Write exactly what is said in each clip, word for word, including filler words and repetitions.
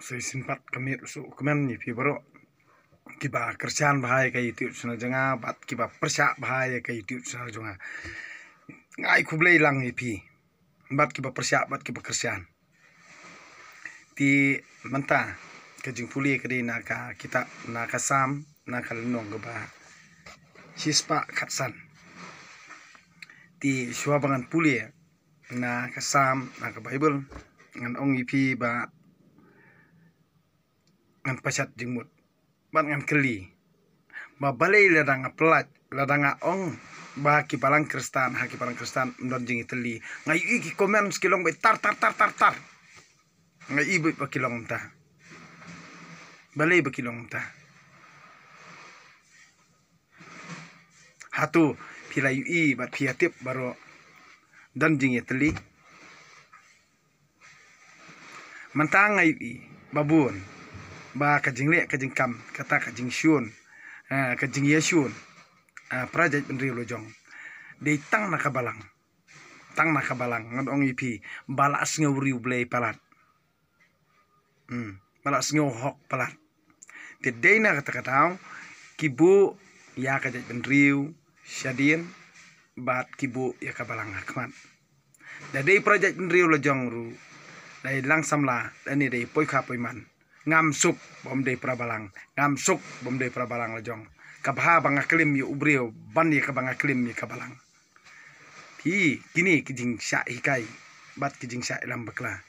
Sa shisien pat ka miet u suk u kmen ïa phi baroh kiba kyrshan bha ïa ka YouTube channel jong nga bad kiba pyrshah bha ïa ka YouTube channel jong nga. Nga ai khublei lang ïa phi bad kiba pyrshah bad kiba kyrshan. Te mynta ka jingpule ka dei na ka kitab, na ka Salm, na ka lynnong kaba shispah khatsan. Te shuwa ba ngan pule na ka Salm, na ka Baibl, ngan ong ïa phi ba ngan pashat jingmut bad ngan kylli ba balei lada nga pyllait, lada nga ong ba ki balang Khristan, ha ki balang Khristan ym don jingïatylli. Nga ïohi ki comments ki long ba tar tar tar tar tar. Nga ïohi ba ki long mynta. Balei ba ki long mynta? Hato phi la ïohi bad phi ïa tip baroh don jingïatylli? Mynta nga ïohi ba bun ba ka jingleh ka jingkam, kata ka jingshun, eh, ka jingïashun, eh, para jaitbynriew la jong dei tang na ka balang, tang na ka balang. Ngan ong ïa phi ba la sngew riewblei palat. Hmm. Ba la sngew hok palat. Te dei na kata ka daw ki buh ïa ka jaitbynriew shadien bad ki buh ïa ka balang ha khmat. Da dei para jaitbynriew la jong ruh, da i lang samla, da ni da i poi kha poi man. Ngam suk ba ym dei para balang, ngam suk ba ym dei para balang la jong. Ka bha ba nga klim ïa u briew ban ïa kaba nga klim ïa ka balang. Te kine ki jingshah hikai bad ki jingshah ïalam bakla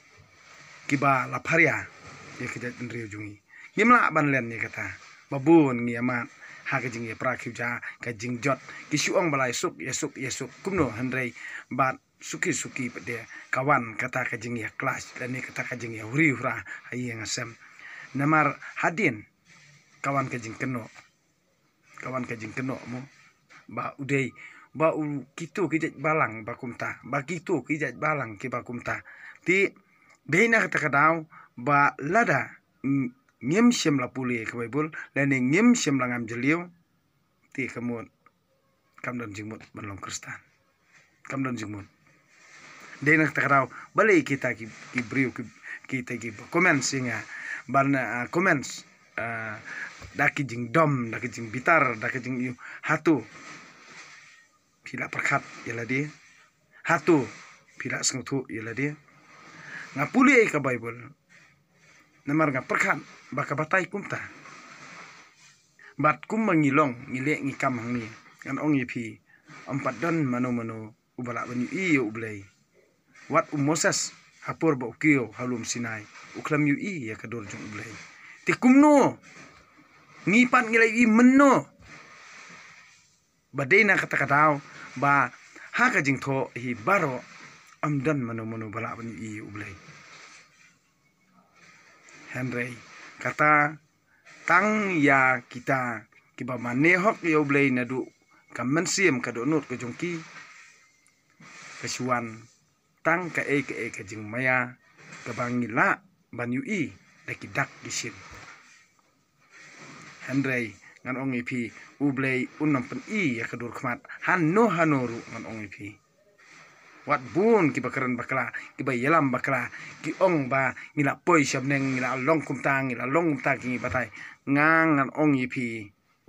kiba la pharia ïa ka jaitbynriew jong ngi. Ngim lah ban len ïa kata. Ba bun ngi ïa mad ha ka jingïapra khiwja, ka jingjot. Ki shu ong ba la ïasuk, ïasuk, ïasuk kumno, hynrei bad suki suki pat de ka wan kata ka jingïa clash lane kata ka jingïa huri hura ha ïing ha sem. Namar hadien ka wan ka jingkynnoh, ka wan ka jingkynnoh mo, ba u dei, ba u kito ki jait balang ba kumta, ba kito ki jait balang kiba kumta. Te dei na kata ka daw ba lada, mm, ngim shym la pule ka Baibl lane ngim shym la ngam jylliew, te ka mut kam don jingmut ban long Khristan. Kam don jingmut. Dei na kata ka daw balei kita ki, ki briew ki, kita ki comments ïa nga ban, ah, comments, ah, da ki jingdom, da ki jingbitar, da ki jing ïu. Hato phi la pyrkhat ïa lade? Hato phi la sngewthuh ïa lade? Nga pule ïa ka Baibl namar nga pyrkhat ba ka batai kumta. Bad kumba ngi long, ngi leh ngi kam hangne, ngan ong ïa phi, ym pat don mano mano uba lah ban ïohi ïa U Blei. Wat u Moses ha por ba u kiew ha lum Sinai, u khlem ïohi ïa ka dur jong U Blei. Te kumno ngi pat ngi la ïohi mynno? Ba dei na kata ka daw ba ha ka jingthoh hi baroh ym don mano mano ba lah ban ïohi ïa U Blei. Hynrei kata tang ïa kita kiba mane hok ïa U Blei naduh ka mynsiem ka dohnud ka jong ki, ka shu wan tang kaei kaei ka jingmaïa kaba ngi lah ban ïohi da ki dak ki shim. Hynrei ngan ong ïa phi, U Blei un ym pyni ïa ka dur khmat hano hano ruh, ngan ong ïa phi. Wat bun kiba kren bakla, kiba ïalam bakla, ki ong ba ngi la poi sha bneng, ngi la long kumta, ngi la long kumta, ki ngi batai. Nga ngan ong ïa phi,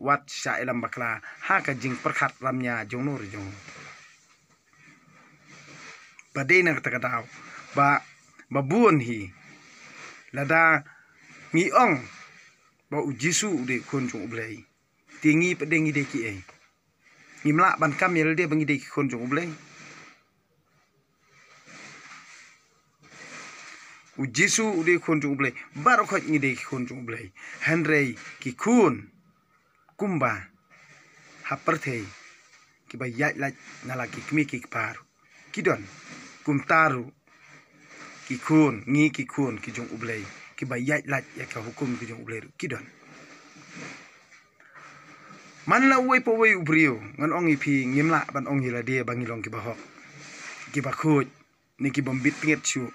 wat shah ïalam bakla ha ka jingpyrkhat ram nia jong no re jong no. Ba dei na kata ka daw ba, ba bun hi, lada ngi ong ba U Jisu u dei u Khun jong U Blei, te ngi pat de ngi dei kiei? Ngim lah ban kam ïa lade ba ngi dei ki khun jong U Blei? U Jisu u dei u Khun jong U Blei, baroh khoit ngi dei ki khun jong U Blei. Hynrei ki khun kumba ha pyrthei kiba ïaid lait na la ki kmie ki kpa ruh ki don. Kumta ruh ki khun, ngi ki khun ki jong U Blei kiba ïaid lait ïa ka hukum ki jong U Blei ruh ki don. Man la uwei pa uwei u briew, ngan ong ïa phi, ngim lah ban ong ïa lade ba ngi long kiba hok, kiba khuid, ne kibym bit pynït shuh.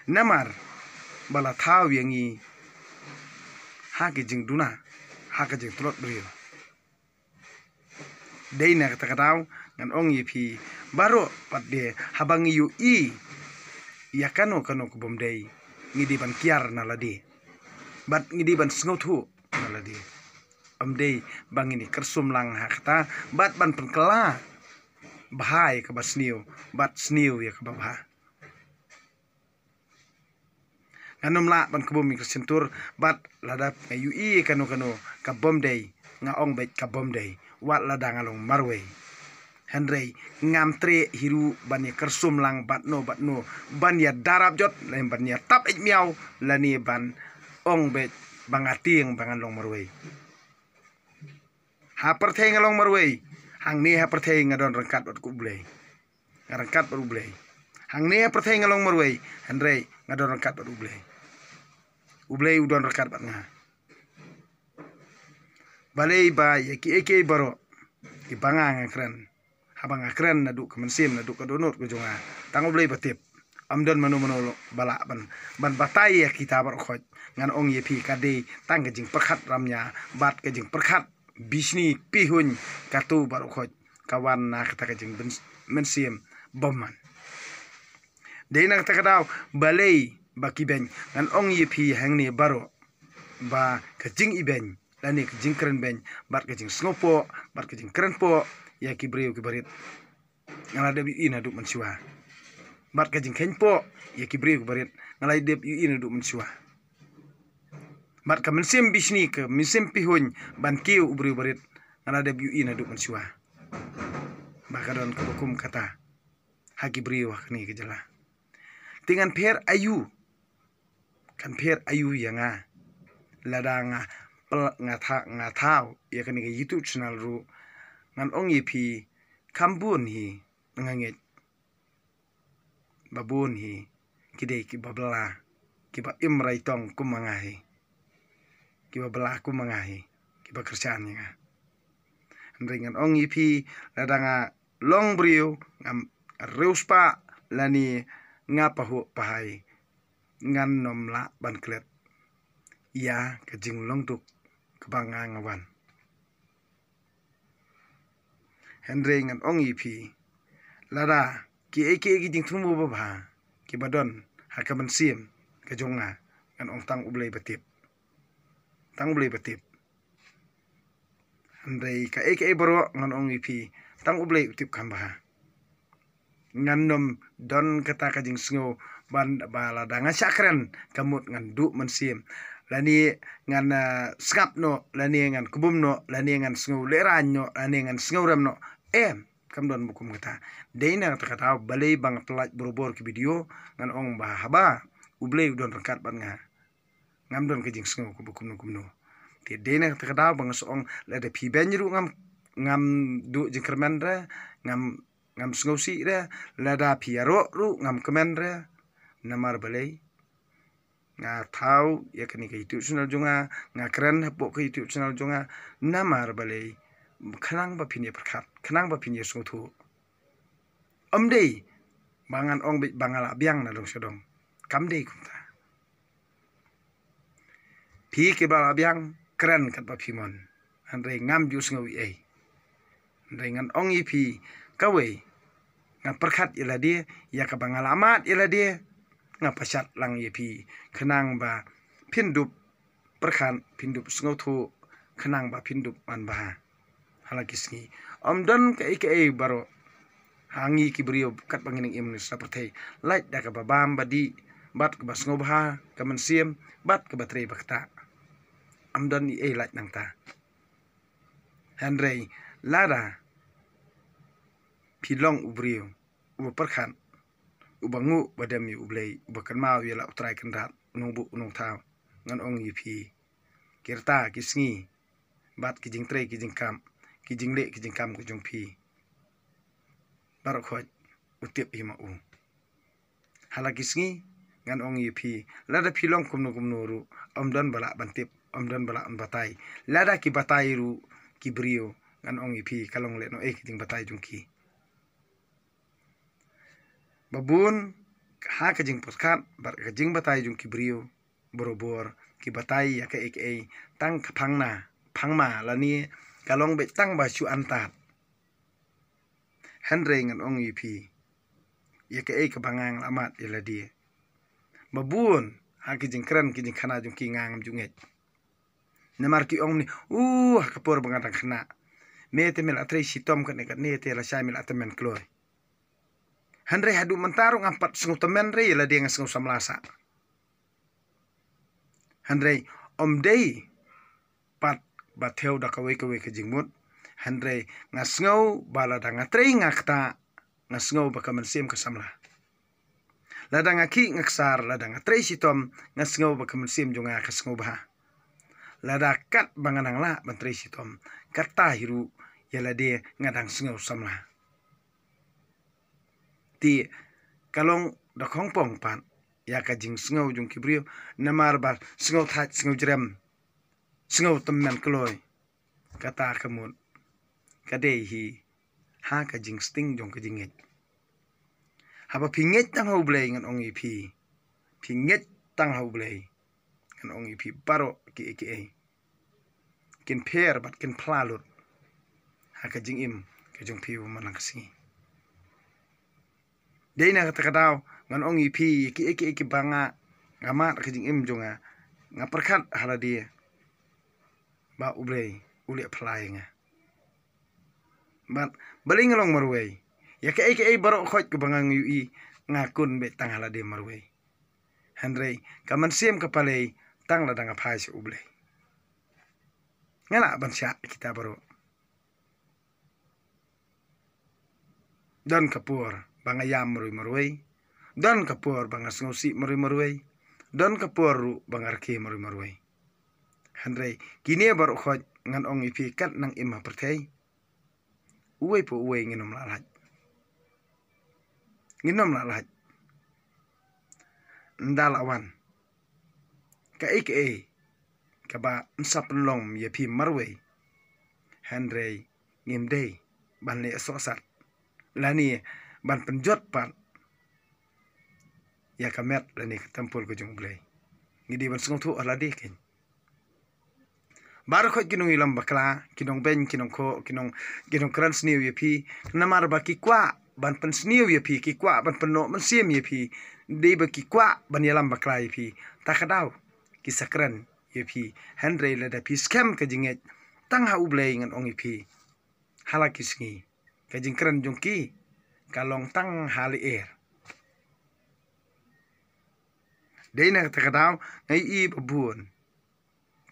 Namar ba la thaw ïa ngi ha ki jingduna, ha ka jingtlot briew. Dei na kata ka daw ngan ong ïa phi, baroh pat de haba ngi ïohi ïa kano kano ka bym dei, ngi dei ban kiar na lade bad ngi dei ban sngewthuh na lade. Ym dei ba ngin ïa kyrsum lang ha kata bad ban pynkylla bha ïa kaba sniew bad sniew ïa kaba bha. Ngan ym lah ban kbum ïa ka shyntur bad lada nga ïohi ïa kano kano ka bym dei, nga ong beit ka bym dei wat lada nga long marwei. Hynrei ngam treh hi ruh ban ïa kyrsum lang bad no bad no, ban ïa darap jot lane ban ïa tap eit miaw lane ban ong beit ba nga tieng ba ngan long marwei. Ha pyrthei nga long marwei, hangne ha pyrthei nga don ryngkat bad U Blei. Nga ryngkat bad U Blei. Hangne ha pyrthei nga long marwei, hynrei nga don ryngkat bad U Blei. U Blei u don ryngkat bad nga. Balei ba ïa kiei kiei baroh kiba nga nga kren, haba nga kren naduh ka mynsiem, naduh ka dohnud ka jong nga, tang U Blei ba tip. Ym don mano mano ba lah ban, ban batai ïa kita baroh khoit. Ngan ong ïa phi, ka dei tang ka jingpyrkhat ramnia bad ka jingpyrkhat bishni pihuiñ kato baroh khoit ka wan na kata ka jingmynsiem bymman. Dei na kata ka daw, balei ba ki beiñ, ngan ong ïa phi hangne baroh, ba ka jingibeiñ lane ka jingkren beiñ bad ka jingsngewpoh bad ka jingkren poh ïa ki briew kiba rit, nga la dep ïohi naduh mynshuwa. Bad ka jingkheiñ poh ïa ki briew kiba rit, nga la dep ïohi naduh mynshuwa. Bad ka mynsiem bishni, ka mynsiem pihuiñ ban kiew u briew ba rit, nga la dep ïohi naduh mynshuwa ba ka don kaba kum kata ha ki briew ha kane ka jylla. Te ngan pher aïu, kan pher aïu ïa nga lada nga pl-, nga tha-, nga thaw ïa kane ka YouTube channel ruh. Ngan ong ïa phi, kham bun hi, nga ngeit ba bun hi ki dei kiba bylla, kiba im raitong kum ma nga hi, kiba bylla kum ma nga hi, kiba kyrshan ïa nga. Hynrei ngan ong ïa phi, lada nga long briew ngam riewspah lane nga pahuh pahai, ngan ym lah ban klet ïa ka jinglong duk kaba nga nga wan. Hynrei ngan ong ïa phi, lada kiei kiei ki jingthmu babha kiba don ha ka mynsiem ka jong nga, ngan ong tang U Blei ba tip. Tang U Blei ba tip. Hynrei kaei kaei baroh ngan ong ïa phi, tang U Blei u tip kham bha. Ngan ym don kata ka jingsngew ban ba lada nga shah kren ka mut ngan duh mynsiem, lane ngan, ah, sngap noh, lane ngan kbum noh, lane ngan sngew lehraiñ noh, lane ngan sngew rem noh. Em, kam don ba kum kata. Dei na kata ka daw, balei ba nga pyllait barabor ki video, ngan ong ba haba U Blei u don ryngkat bad nga, ngam don ka jingsngew kaba kumno kumno. Te dei na kata ka daw ba nga sa ong, lada phi beiñ ruh ngam, ngam duh jingkyrmen re, ngam, ngam sngewsih re, lada phi ïaroh ruh ngam kmen re. Namar balei? Nga thaw ïa kane ka YouTube channel jong nga, nga kren hapoh ka YouTube channel jong nga. Namar balei? Khnang ba phin ïa pyrkhat, khnang ba phin ïa sngewthuh. Ym dei ba ngan ong beit ba nga la biang na dong sha dong. Kam dei kumta. Phi kiba la biang, kren katba phi mon. Hynrei ngam ju sngew ei ei. Hynrei ngan ong ïa phi, kawei, nga pyrkhat ïa lade, ïa kaba nga la mad ïa lade, nga pashat lang ïa phi, khnang ba phin dup pyrkhat, phin dup sngewthuh, khnang ba phin dup man bha ha la ki sngi. Ym don kaei kaei baroh ha ngi ki briew katba ngi nang im na pyrthei, lait da kaba bam ba dih, bad kaba sngewbha ka mynsiem, bad kaba trei ba ktah. Ym don ei ei lait nangta. Hynrei lada phi long u briew uba pyrkhat, uba nguh ba dem ïa U Blei, uba kynmaw ïa la U Trai Kynrad, u nongbuh u nongthaw, ngan ong ïa phi, ki rta ki sngi bad ki jingtrei ki jingkam, ki jingleh ki jingkam ka jong phi, baroh khoit u tip hi ma u. Ha la ki sngi, ngan ong ïa phi, lada phi long kumno kumno ruh, ym don ba lah ban tip, ym don ba lah ban batai. Lada ki batai ruh ki briew, ngan ong ïa phi, ka long lehnohei ka jingbatai jong ki. Ba bun ha ka jingpyrkhat bad ka jingbatai jong ki briew, barabor ki batai ïa kaei kaei tang ka phang na phang ma, lane ka long beit tang ba shu antad. Hynrei ngan ong ïa phi, ïa kaei kaba nga la mad ïa lade, ba bun ha ki jingkren ki jingkhana jong ki nga ngam ju ngeit. Namar ki ong mynne, uh, ha ka por ba nga dang khynnah, me te me la trei shitom katne katne te lashai me la tymmen kloi. Hynrei haduh mynta ruh ngam pat sngew tymmen re ïa lade, nga sngew samla sah. Hynrei ym dei pat ba thew da kawei kawei ka jingmut. Hynrei nga sngew ba lada nga trei nga ktah, nga sngew ba ka mynsiem ka samla. Lada nga khih nga ksar, lada nga trei shitom, nga sngew ba ka mynsiem jong nga ka sngew bha. Lada kat ba nga nang lah ban trei shitom, kata hi ruh ïa lade nga dang sngew samla. Te ka long da khongpong pat ïa ka jingsngew jong ki briew, namar ba sngew thait, sngew jrem, sngew tymmen kloi. Kata ka mut ka dei hi ha ka jingsting jong ka jingngeit. Haba phi ngeit tang ha U Blei, ngan ong ïa phi, phi ngeit tang ha U Blei, ngan ong ïa phi, baroh kiei kiei kin pher bad kin phla lut ha ka jingim ka jong phi ba man la ka sngi. Dei na kata ka daw ngan ong ïa phi, ïa kiei kiei kiba nga, nga mad ha ka jingim jong nga, nga pyrkhat ha lade ba U Blei u leh phla ïa nga. Bad balei nga long marwei? Ïa kaei kaei baroh khoit kaba nga ïohi, nga kun beit tang ha lade marwei. Hynrei ka mynsiem ka palei tang lada nga phai sha U Blei. Nga lah ban shah kita baroh. Don ka por ba nga ïam marwei marwei. Don ka por ba nga sngewsih marwei marwei. Don ka por ruh ba nga rkhie marwei marwei. Hynrei kine baroh khoit ngan ong ïa phi, kat nang im ha pyrthei, uwei pa uwei ngin ym lah lait. Ngin ym lah lait. Ynda la wan kaei kaei kaba yn sa pynlong ïa phi marwei, hynrei ngim dei ban leh sohsat lane ban pynjot pat ïa ka met lane ka templ ka jong U Blei. Ngi dei ban sngewthuh ha lade keiñ. Baroh khoit ki nongïalam bakla, ki nongbeiñ, ki nongkhoh, ki nong, ki nongkren sniew ïa phi, namar ba ki kwah ban pynsniew ïa phi, ki kwah ban pynnoh mynsiem ïa phi. Dei ba ki kwah ban ïalam bakla ïa phi, ta ka daw ki sa kren ïa phi. Hynrei lada phi skhem ka jingngeit tang ha U Blei, ngan ong ïa phi, ha la ki sngi ka jingkren jong ki ka long tang ha lyer. Dei na kata ka daw nga ïohi ba bun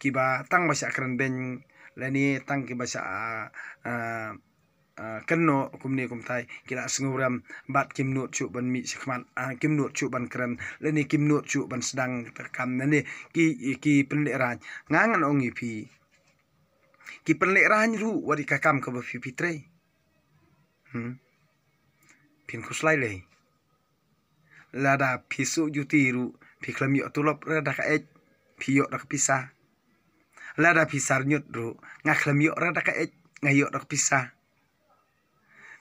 kiba tang ba shah kren beiñ lane tang kiba shah, ah, ah, ah, kynnoh kumne kumtai, ki la sngewrem bad kim nud shuh ban mih shakhmat, ah, kim nud shuh ban kren lane kim nud shuh ban sdang ka kam lane ki, ki pynlehraiñ. Nga ngan ong ïa phi, ki pynlehraiñ ruh wat ïa ka kam kaba phi, phi trei. Hmm. Phin khuslai lei. Lada phi suh juti ruh phi khlem ïoh tulop re da ka eit, phi ïoh da ka pisa. Lada phi sar ñiut ruh nga khlem ïoh re da ka eit, nga ïoh da ka pisa.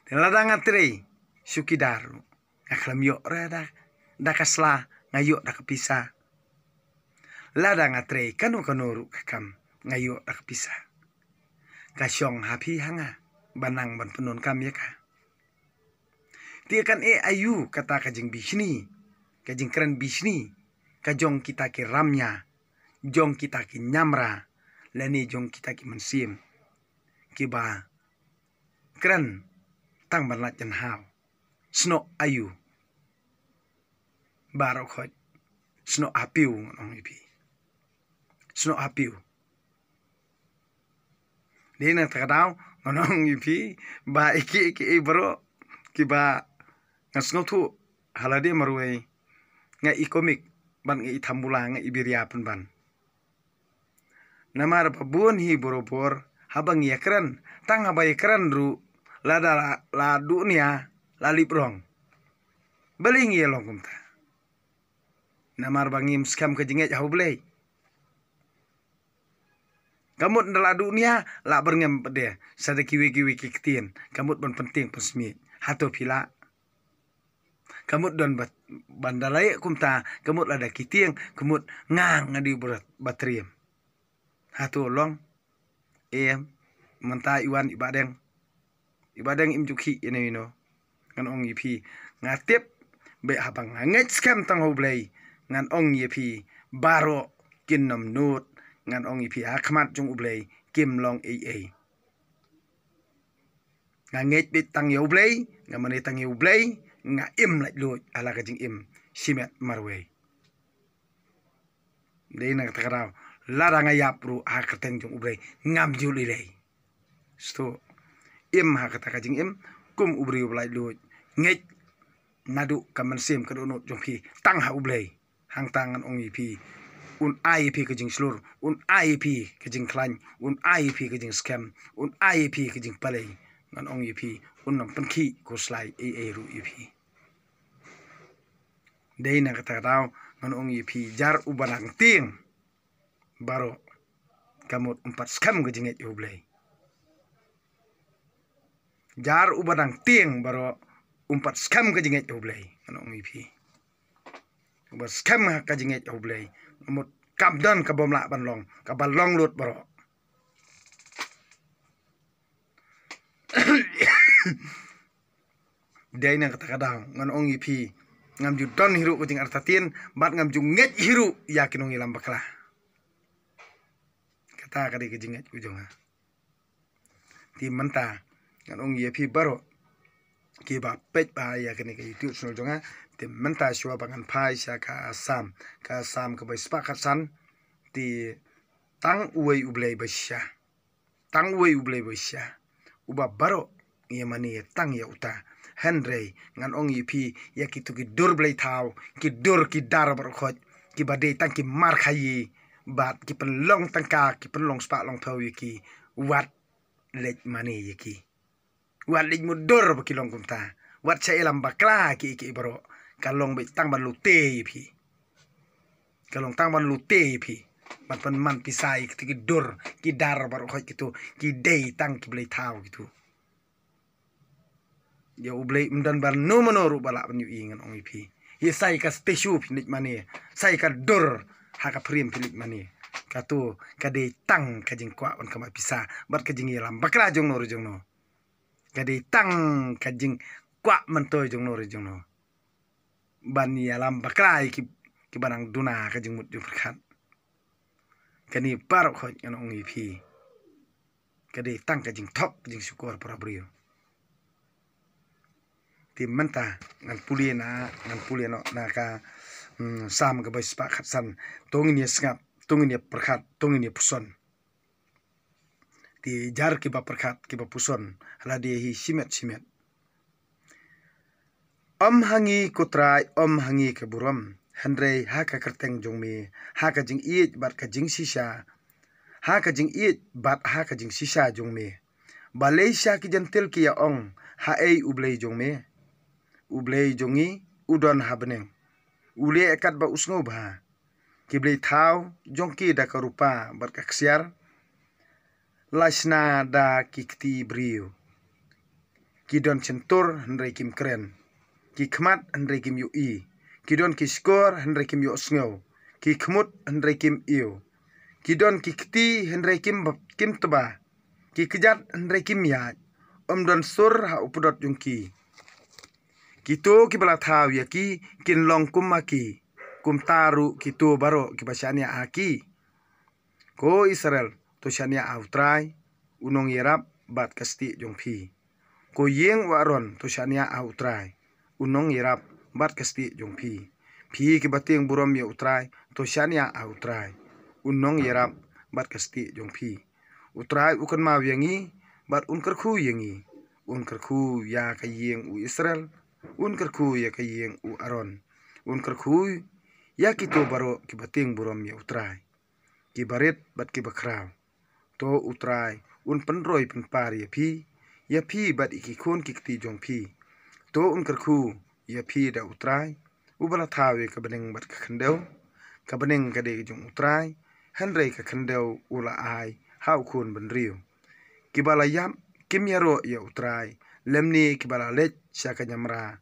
Te lada nga trei chowkidar ruh nga khlem ïoh re da, da ka sla, nga ïoh da ka pisa. Lada nga trei kano kano ruh ka kam, nga ïoh da ka pisa. Ka shong ha phi ha nga ban nang ban pyndonkam ïa ka. Te kan eh aïu kata ka jingbishni, ka jingkren bishni ka jong kita ki ramnia, jong kita ki niamra lane jong kita ki mynsiem kiba kren tang ban lait janhaw. Snoh aïu? Baroh khoit snoh ha piew, ngan ong ïa phi. Snoh ha piew. Dei na kata ka daw ngan ong ïa phi ba ïa kiei kiei baroh kiba nga sngewthuh ha lade marwei, nga i komik bad nga i thambula, nga i biria pynban. Namar ba bun hi barabor haba ngi ïakren, tang haba ïakren ruh lada la, la duh nia la lip rong. Balei ngi ïa long kumta? Namar ba ngim skhem ka jingngeit ha U Blei. Ka mut ynda la duh nia la byrngem pat de, sa da kiwei kiwei ki ktien ka mut ban pyntieng pynsmiej. Hato phi lah? Ka mut don ba, ban da leh kumta ka mut lada ki tieng ka mut nga nga dei ba, ba triem. Hato long? Em, mynta i wan i Bahdeng. I Bahdeng im ju khih ïa ino ino. Ngan ong ïa phi, nga tip ba haba nga ngeit skhem tang ha U Blei, Ngan ong ïa phi baroh kin nym nud. Ngan ong ïa phi ha khmat jong U Blei kim long ei ei. Nga ngeit beit tang ïa U Blei, nga mane tang ïa U Blei, nga im laitluid ha la ka jingim shimet marwei. Dei na kata ka daw, lada nga ïap ruh ha ka kyrteng jong U Blei ngam ju lei lei. Sto im ha kata ka jingim kum u briew ba laitluid, ngeit naduh ka mynsiem ka dohnud jong phi tang ha U Blei. Hangta ngan ong ïa phi, un ai ïa phi ka jingshlur, un ai ïa phi ka jingkhlaiñ, un ai ïa phi ka jingskhem, un ai ïa phi ka jingpalei. Ngan ong ïa phi, un nym pynkhih khuslai ei ei ruh ïa phi. Dei na kata ka daw ngan ong ïa phi, jar uba dang tieng baroh, ka mut um pat skhem ka jingngeit ïa U Blei. Jar uba dang tieng baroh, um pat skhem ka jingngeit ïa U Blei. Ngan ong ïa phi, uba skhem ha ka jingngeit ïa U Blei, ka mut kam don ka bym lah ban long, kaba long lut baroh. Dei na kata ka daw ngan ong ïa phi, ngam ju don hi ruh ka jingartatien bad ngam ju ngeit hi ruh ïa ki nongïalam bakla. Kata ka dei ka jingngeit ka jong nga. Te mynta ngan ong ïa phi baroh kiba peit ba ïa kane ka YouTube channel jong nga. Te mynta shuwa ba ngan phai sha ka Salm, ka Salm kaba spah khatsan. Te tang uwei U Blei ba shisha, tang uwei U Blei ba shisha, uba baroh ngi ïa mane tang ïa uta. Hynrei ngan ong ïa phi, ïa kito ki dur blei thaw, ki dur ki dar baroh khoit, kiba dei tang ki mar khaïi bad ki pynlong tyngka, ki pynlong spah long phew ïa ki, wat leit mane ïa ki. Wat leit mutdur ba ki long kumta. Wat shah ïalam bakla ki ki baroh. Ka long beit tang ban lute ïa phi. Ka long tang ban lute ïa phi. Ban pynman pisa ïa kito ki dur ki dar baroh khoit kito, ki dei tang ki blei thaw kito. Ïa U Blei ym don ba mano mano ruh ba lah ban ïohi, ngan ong ïa phi. Ïa sa ïa ka statue phi leit mane, sa ïa ka dur ha ka frame phi leit mane, kato ka dei tang ka jingkwah ban kamai pisa bad ka jingïalam bakla jongno re jongno. Ka dei tang ka jingkwah myntoi jongno re jongno ban ïalam bakla ïa ki, kiba dang duna ka jingmut jingpyrkhat. Kane baroh khoit ngan ong ïa phi, ka dei tang ka jingthok, ka jingshukor para briew. Te mynta ngan pule na, ngan pule noh na ka, mm, Salm kaba spah khatsan. To ngin ïa sngap, to ngin ïa pyrkhat, to ngin ïa puson. Te jar kiba pyrkhat, kiba puson ha lade hi shimet shimet. Ym ha ngi ko Trai, ym ha ngi ka burom, hynrei ha ka kyrteng jong me, ha ka jingïeit bad ka jingshisha, ha ka jingïeit bad ha ka jingshisha jong me. Balei sha ki jentil ki ïa ong, haei U Blei jong me? U Blei jong ngi u don ha bneng, u leh katba u sngewbha. Ki blei thaw jong ki da ka rupa bad ka ksiar la shna da ki kti briew. Ki don shyntur hynrei kim kren, ki khmat hynrei kim ïohi. Ki don ki shkor hynrei kim ïohsngew, ki khmut hynrei kim ïew. Ki don ki kti hynrei kim, kim tba, ki kjat hynrei kim ïaid. Ym don sur ha u pdot jong ki. Kito kiba la thaw ïa ki kin long kum ma ki, kumta ruh kito baroh kiba shaniah ha ki. Ko Israel, to shaniah ha U Trai, u nongïarap bad ka stieh jong phi. Ko ïing u Aaron, to shaniah ha U Trai, u nongïarap bad ka stieh jong phi. Phi kiba tieng burom ïa U Trai, to shaniah ha U Trai, u nongïarap bad ka stieh jong phi. U Trai u kynmaw ïa ngi bad un kyrkhu ïa ngi. Un kyrkhu ïa ka ïing u Israel, un kyrkhu ïa ka ïing u Aaron, un kyrkhu ïa kito baroh kiba tieng burom ïa U Trai, kiba rit bad kiba khraw. To U Trai un pynroi pynpar ïa phi, ïa phi bad ïa ki khun ki kti jong phi. To un kyrkhu ïa phi da U Trai, uba la thaw ïa ka bneng bad ka khyndew. Ka bneng ka dei jong U Trai, hynrei ka khyndew u la ai ha u khun bynriew. Kiba la ïap kim ïaroh ïa U Trai, lymne kiba la leit sha ka ñiamra.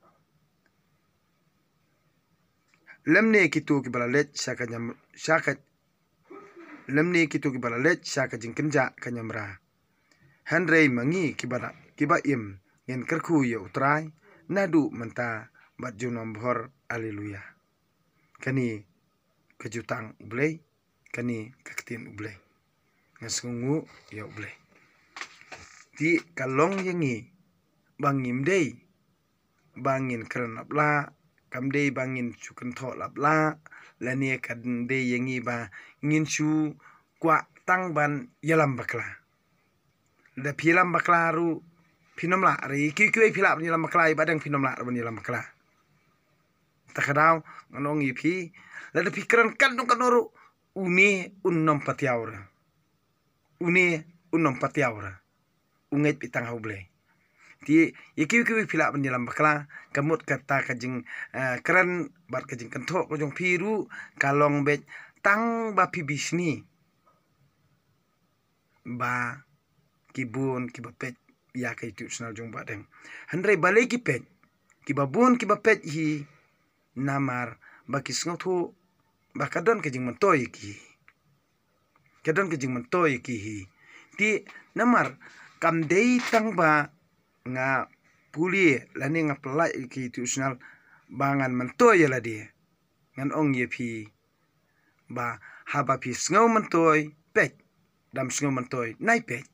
Lymne kito kiba la leit sha ka ñiam, sha ka, lymne kito kiba la leit sha ka jingkynjah ka ñiamra. Hynrei ma ngi kiba la, kiba im, ngin kyrkhu ïa U Trai naduh mynta bad junom bhor. Haleluya. Kane ka jutang U Blei, kane ka ktien U Blei. Nga sngewnguh ïa U Blei. Te ka long ïa ngi ba ngim dei ba ngin kren laplah, kam dei ba ngin shu kynthoh laplah, lane kam dei ïa ngi ba ngin shu kwah tang ban ïalam bakla. Lada phi ïalam bakla ruh phin ym lah, re kiwei kiwei phi lah ban ïalam bakla, ïa ba dang phin ym lah ban ïalam bakla. Ta ka daw ngan ong ïa phi, lada phi kren katno katno ruh, une un ym patiaw re. Une un ym patiaw re. U ngeit beit tang ha U Blei. Te ïa kiwei kiwei phi lah ban ïalam bakla, ka mut kata ka jing, eh, kren bad ka jingkynthoh ka jong phi ruh ka long beit tang ba phi bishni ba ki bun kiba peit ïa ka YouTube channel jong Bah Deng. Hynrei balei ki peit? Kiba bun kiba peit hi namar ba ki sngewthuh ba ka don ka jingmyntoi ïa ki hi. Ka don ka jingmyntoi ïa ki hi. Te namar kam dei tang ba nga pule lane nga pynlait ïa ki YouTube channel ba ngan myntoi ïa lade. Ngan ong ïa phi ba haba phi sngew myntoi, peit. Dam sngew myntoi, nai peit.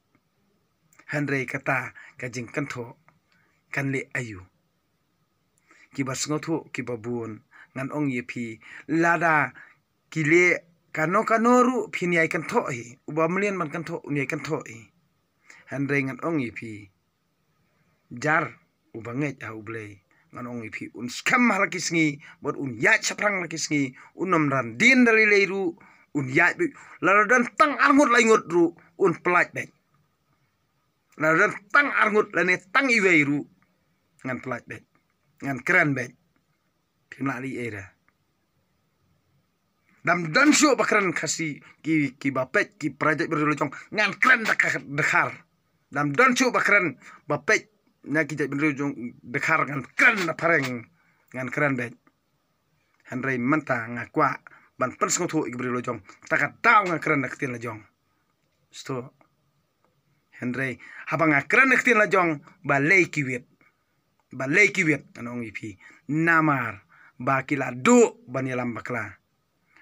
Hynrei kata ka jingkynthoh kan leh aïu? Kiba sngewthuh kiba bun, ngan ong ïa phi, lada ki leh kano kano ruh phin ïai kynthoh hi. Uba mlien ban kynthoh un ïai kynthoh hi. Hynrei ngan ong ïa phi, jar uba ngeit ha U Blei, ngan ong ïa phi, un skhem ha la ki sngi bad un ïaid shaphrang la ki sngi. Un ym ran dien da lei lei ruh, un ïaid beit. Lada don tang arngut laingut ruh un pynlait beit. Lada don tang arngut lane tang iwei ruh ngan pynlait beit, ngan kren beit. Phim lah leh ei re. Dam don shuh ba kren Khasi, ki, kiba peit ki para jaitbynriew la jong, ngan kren da ka dkhar. Dam don shuh ba kren ba peit na ki jaitbynriew jong dkhar, ngan kren da phareng, ngan kren beit. Hynrei mynta nga kwah ban pynsngewthuh ïa ki briew la jong, ta ka daw nga kren da ktien la jong. Sngewthuh. Hynrei haba nga kren da ktien la jong, balei ki wit? Balei ki wit? Ngan ong ïa phi, namar ba ki la duh ban ïalam bakla.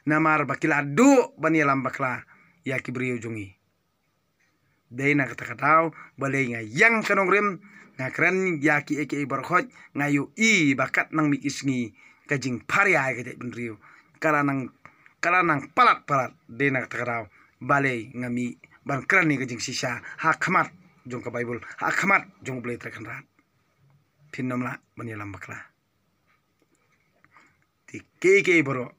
Namar ba ki la duh ban ïalam bakla ïa ki briew jong ngi. Dei na kata ka daw balei nga ïeng ka nongrim, nga kren ïa kiei kiei baroh, nga ïohi ba katba nang mih ki sngi ka jingpharia ïa ka jaitbynriew ka la nang, ka la nang palat palat. Dei na kata ka daw balei nga mih ban kren ïa ka jingshisha ha khmat jong ka Baibl, ha khmat jong U Blei Trai Kynrad. Phin ym lah ban ïalam bakla. Te kiei kiei baroh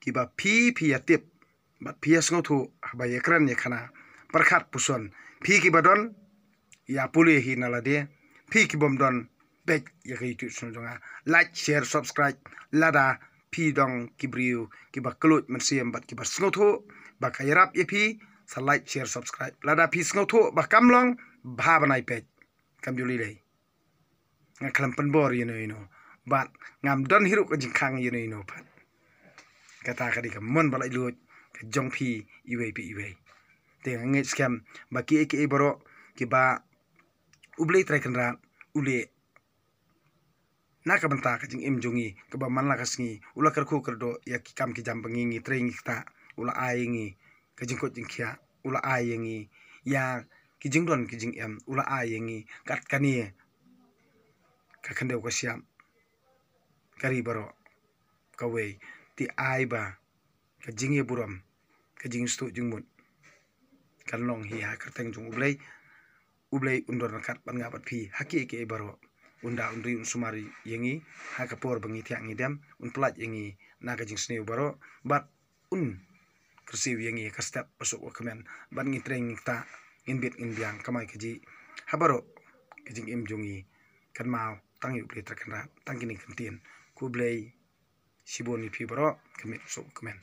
kiba phi, phi ïa tip bad phi ïa sngewthuh haba ïa kren ïa khana, pyrkhat puson. Phi kiba don, ïa pule hi na lade. Phi ki bym don, peit ïa ka YouTube channel jong nga. Like, share, subscribe. Lada phi dang ki briew kiba kylluid mynsiem bad kiba sngewthuh ba ka ïarap ïa phi, sa like, share, subscribe. Lada phi sngewthuh ba kam long, bha ban ai peit. Kam ju lei lei. Nga khlem pynbor ïano ïano bad ngam don hi ruh ka jingkhang ïano ïano pat. Kata ka dei ka mon ba laitluid ka jong phi iwei pa iwei. Te nga ngeit skhem ba kiei kiei baroh kiba U Blei Trai Kynrad u leh na ka bynta ka jingim jong ngi, kaba man la ka sngi u la kyrkhu kyrdoh ïa ki kam ki jam ba ngi ngi trei ngi ktah, u la ai ïa ngi ka jingkoit jingkhiah, u la ai ïa ngi ïa ki jingdon ki jingem, u la ai ïa ngi kat kane ka khyndew ka shyiap, ka ri baroh kawei. Te ai ba ka jingïaburom, ka jingsngewthuh jingmut kan long hi ha ka kyrteng jong U Blei. U Blei un don ryngkat bad nga bad phi ha kiei kiei baroh. Un da un ri un sumar ïa ngi ha ka por ba ngi thiah ngi dem, un pynlait ïa ngi na ka jingsniew baroh bad un kyrsiew ïa ngi ha ka step ba suk ba kmen bad ngi trei ngi ktah, ngin bit ngin biang, kamai kajih ha baroh ka jingim jong ngi. Kynmaw tang ïa U Blei Trai Kynrad, tang kine ki kyntien. Khublei shibun ïa phi baroh, ka miet suk ba kmen.